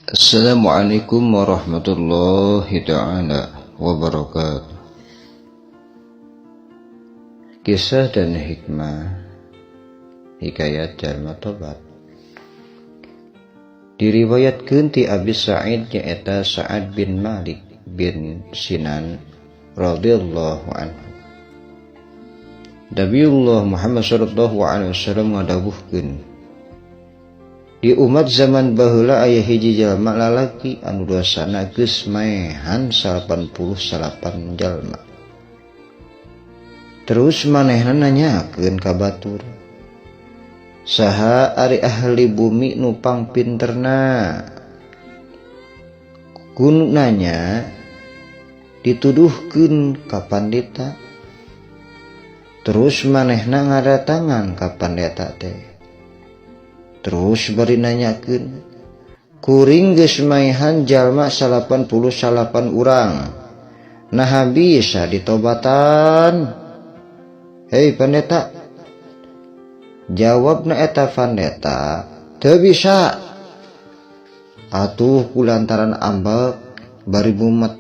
Assalamualaikum warahmatullahi taala wabarakatuh. Kisah dan hikmah Hikayat Jalma Tobat. Diriwayatkeun ti Abi Sa'id nyaeta Sa'ad bin Malik bin Sinan radhiyallahu anhu. Nabiullah Muhammad sallallahu alaihi wasallam ngadawuhkeun, di umat zaman baheula aya hiji jalma lalaki anu dosana geus maehan 99 jalma. Terus manehna nanyakeun ka batur, saha ari ahli bumi nu pangpinterna? Ku nanya dituduhkeun ka pandita. Terus manehna ngadatangan ka pandeta teh. Terus bari nanyakeun, kuring geus maehan jalma 99 urang, naha bisa ditobatan? Hei pandeta, jawabna eta pandeta, teu bisa. Atuh kulantaran ambek bari mumet,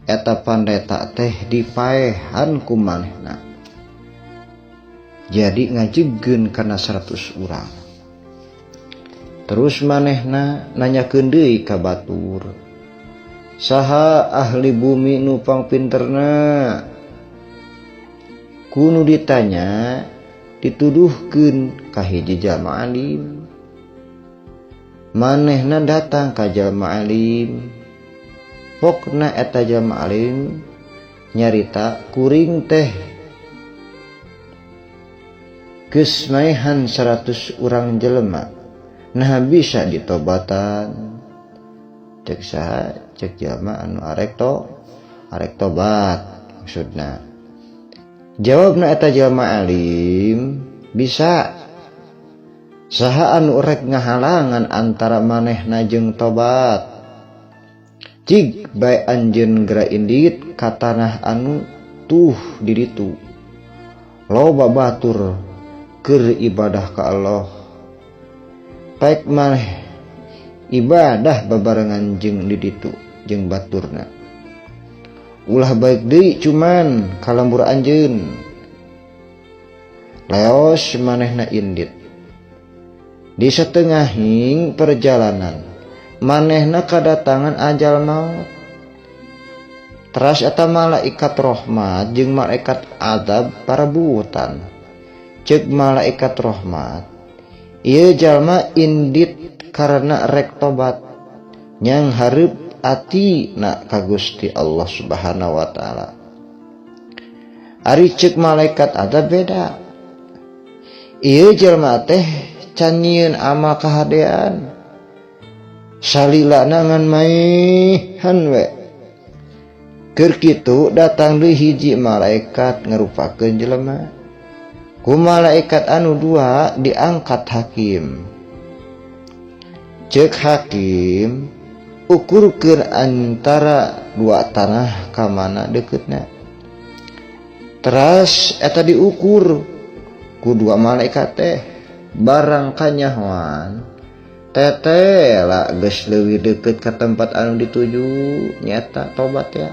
eta pandeta teh dipaehan ku manehna. Jadi ngajegkeun kana 100 urang. Terus manehna nanyakeun deui ka batur, saha ahli bumi nu pangpinterna? Ku nu ditanya dituduhkeun ka hiji jalma alim. Manehna datang ka jalma alim. Pokna eta jalma alim nyarita, kuring teh geus maehan 100 urang jelema, nah bisa ditobatan? Cek saha? Cek jalma anu arek to arek tobat maksudna. Jawabna eta jalma alim, bisa. Saha anu rek ngahalangan antara manehna jeung tobat? Cig bae anjeun geura indit ka tanah anu tuh di ditu loba batur keur ibadah ka Allah. Pek maneh ibadah babarengan jeung di ditu jeung baturna. Ulah baik deui cuman ka lembur anjeun. Leos manehna indit. Di setengahing perjalanan manehna kadatangan ajal maut. Teras eta malaikat rahmat jeung malaikat azab parebutan. Ceuk malaikat rahmat, ieu jalma indit karena rek tobat, nyanghareup atina ka Gusti Allah Subhanahu wa taala. Ari ceuk malaikat azab beda, ieu jalma teh can nyieun amal kahadean, salilana ngan maehan we. Keur kitu datang deui hiji malaikat ngarupakeun jelema. Ku malaikat anu dua diangkat hakim. Ceuk hakim, ukurkeun antara dua tanah ka mana deketna. Teras eta diukur ku dua malaikat teh, barang kanyahoan tetela geus leuwih deket ka tempat anu dituju, nyata tobat ya.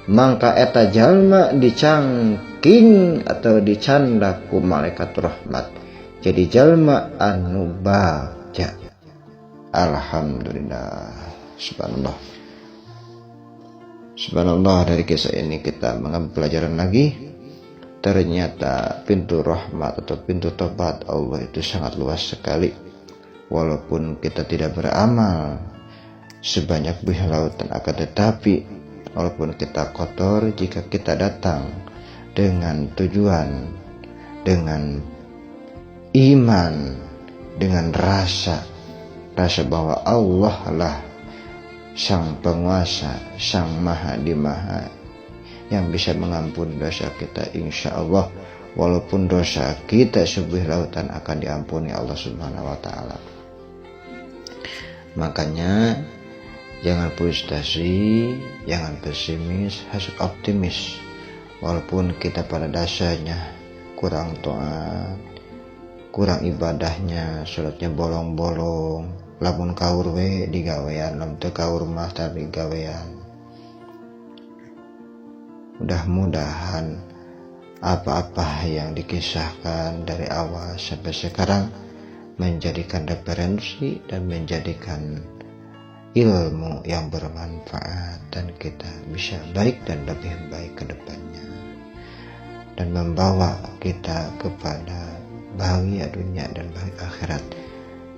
Mangka eta jalma dicangking atau dicandak ku malaikat rahmat jadi jalma anu bagja. Alhamdulillah. Subhanallah, subhanallah. Dari kisah ini kita mengambil pelajaran lagi. Ternyata pintu rahmat atau pintu tobat Allah itu sangat luas sekali. Walaupun kita tidak beramal sebanyak buih lautan, akan tetapi walaupun kita kotor, jika kita datang dengan tujuan, dengan iman, dengan rasa rasa bahwa Allah lah sang penguasa, sang maha di maha yang bisa mengampuni dosa kita, insya Allah walaupun dosa kita sebuih lautan akan diampuni Allah Subhanahu wa taala. Makanya jangan frustasi, jangan pesimis, harus optimis. Walaupun kita pada dasarnya kurang taat, Kurang ibadahnya, sholatnya bolong-bolong, lamun kaur we digawean, lamun teu kaur mah teu digawean. Mudah-mudahan apa-apa yang dikisahkan dari awal sampai sekarang menjadikan referensi dan menjadikan ilmu yang bermanfaat, dan kita bisa baik dan lebih baik ke depannya, dan membawa kita kepada bahagia dunia dan bahagia akhirat,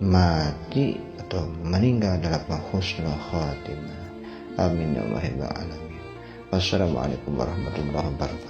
mati atau meninggal dalam husnul khatimah. Amin ya rabbal alamin. Wassalamualaikum warahmatullahi wabarakatuh.